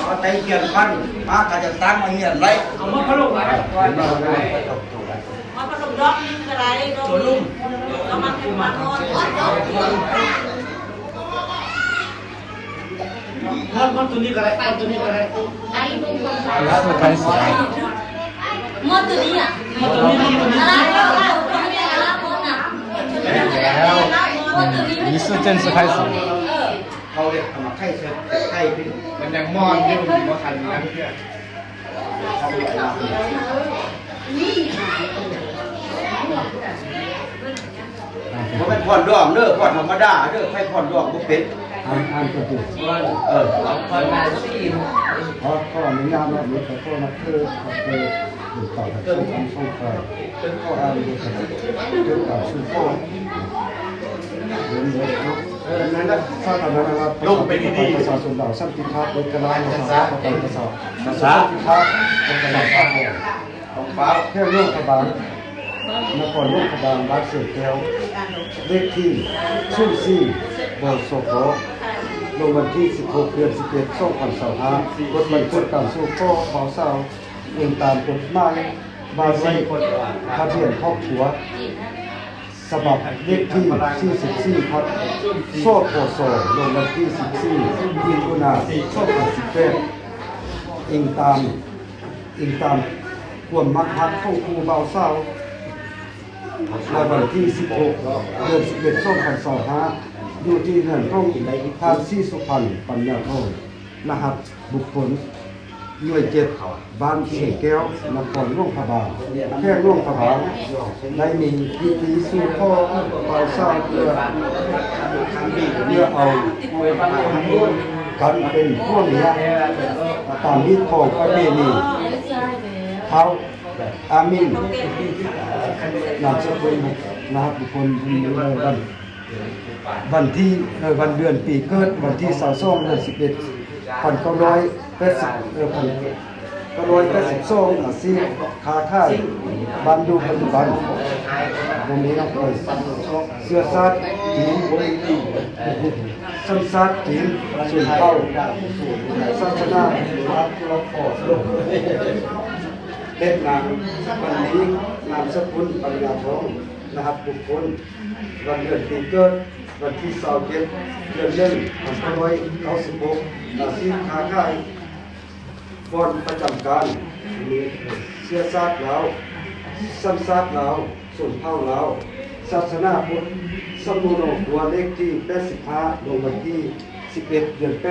ເອົາໄຕກຽມພັນມາ ກະຈະຕັ້ງມາຮຽນໄດ້ ເອົາມາພະໂລມໄດ້ ມາພະໂລມດອກໜຶ່ງກະໄດ້ ດອກໜຶ່ງ ເອົາມາເປັນມາຮອດ ຮອດ ຮອດໂຕນີ້ກະໄດ້ ຮອດໂຕນີ້ກະໄດ້ もっといいや。もっといいや。もっといいや。 ເຂົາເຮັດເອົາມາໄຂ່ໃສ່ໄຂ່ ມັນຍັງມ່ອນຢູ່ ບໍ່ທັນນັ້ນເທື່ອ ບໍ່ແມ່ນພອນດອງເດີ ພອນທຳມະດາເດີ ໃຜພອນດອງບໍ່ເປັນ ອ່ານ ອ່ານກະຕິ ເອີ ຂໍ ຂໍອະນຸຍາດເນາະ ມີແຕ່ພວກນັບຖື ເອີ ຢູ່ຕໍ່ກັນສອງຝ່າຍ ຂໍອະນຸຍາດເນາະ ເປັນການສູ່ຂໍ ເດີນເດີນເນາະ ເອີ ນັ້ນແຫຼະ ສາທາລະນະລັດ ລົງໄປດີໆ ປະຊາຊົນລາວ ສັນຕິພາບ ເອກະລາດ ປະຊາທິປະໄຕ ປະຊາ ສັນຕິພາບ ເອກະລາດ ຂອງຟ້າ ແຂວງຫຼວງພະບາງ ນະຄອນຫຼວງພະບາງ ບ້ານເຊແກ້ວ ເລກທີສູນສີ່ ບສກ ລົງວັນທີສິບຫົກ ເດືອນສິບເອັດ ສອງພັນຊາວຫ້າ ບົດບັນທຶກການສູ່ຂໍບ່າວສາວ ອີງຕາມກົດໝາຍວ່າດ້ວຍທະບຽນຄອບຄົວ ສະບັບເລກທີສີ່ສິບສີ່ ທັບ ສພສ ລົງວັນທີສິບສີ່ ມິຖຸນາ ສອງພັນສິບແປດ ອີງຕາມ ອີງຕາມຄວາມມັກຮັກຂອງຄູ່ບ່າວສາວ ໃນວັນທີສິບຫົກ ເດືອນສິບເອັດ ສອງພັນຊາວຫ້າ ຢູ່ທີ່ເຮືອນຂອງທ່ານ ສີສຸພັນ ປັນຍາທອງ ລະຫັດບຸກຄົນ ໜ່ວຍເຈັດ ບ້ານເຊແກ້ວ ນະຄອນຫຼວງພະບາງ ແຂວງຫຼວງພະບາງ ໄດ້ມີພິທີສູ່ຂໍບ່າວສາວ ເພື່ອ ເພື່ອເອົາກັນເປັນຜົວເມຍ ຕາມຮີດຄອງປະເພນີ ທ້າວອາມິນ ນາມສະກຸນ ລະຫັດບຸກຄົນ ວັນ ວັນທີ ເອີ ວັນເດືອນປີເກີດ ວັນທີຊາວສອງ ເດືອນສິບເອັດ ພັນເກົ້າຮ້ອຍແປດສິບ ເອີ ພັນເກົ້າຮ້ອຍແປດສິບສອງ ອາຊີບຄ້າຂາຍ ບ້ານຢູ່ປັດຈຸບັນ ບໍ່ມີເນາະ ເອີ ເຊື້ອຊາດຈີນ ສັນຊາດຈີນ ຊົນເຜົ່າ ສາສະໜາ ແລະນາງ ວັນລີ ນາມສະກຸນ ປັນຍາທອງ ລະຫັດບຸກຄົນ ວັນເດືອນປີເກີດ ວັນທີຊາວເຈັດ ເດືອນໜຶ່ງ ພັນເກົ້າຮ້ອຍເກົ້າສິບຫົກ ອາຊີບຄ້າຂາຍ ບ່ອນປະຈຳການ ເຊື້ອຊາດລາວ ສັນຊາດລາວ ຊົນເຜົ່າລາວ ສາສະໜາພຸດ ສຳໂນໜອງກົວ ເລກທີແປດສິບຫ້າ ລົງວັນທີສິບເອັດ ເດືອນແປດ